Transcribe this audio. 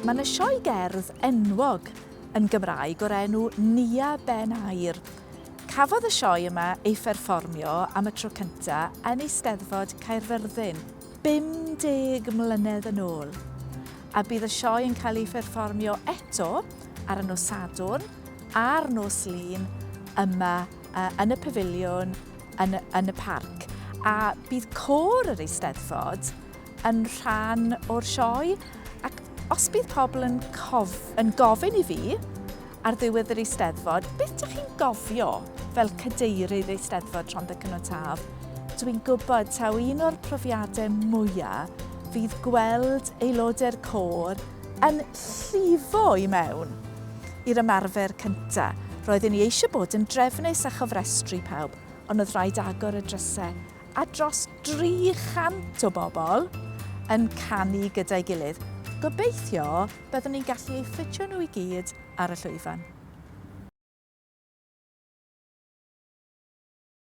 Mae yna sioe gerdd enwog yn Gymraeg o'r enw Nia Ben Aur. Cafodd y sioe yma ei pherfformio am y tro cyntaf yn Eisteddfod Caerfyrddin 50 mlynedd yn ôl. A bydd y sioe yn cael ei pherfformio eto ar y nos Sadwrn a'r nos Lun yma yn y pafiliwn yn, yn y parc. A bydd côr yr Eisteddfod yn rhan o'r sioe ac os bydd pobl yn, cof, yn gofyn i fi ar ddiwedd yr Eisteddfod, beth dych chi'n gofio fel cadeirydd Eisteddfod Rhondda Cynon Taf? Dwi'n gwybod taw un o'r profiadau mwyaf fydd gweld aelodau'r côr yn llifo i mewn i'r ymarfer cyntaf. Roedden ni eisiau bod yn drefnus a chofrestru pawb, ond oedd rhaid agor y drysau a dros 300 o bobl yn canu gyda'i gilydd. Gobeithio byddwn ni'n gallu eu ffitio nhw i gyd ar y llwyfan.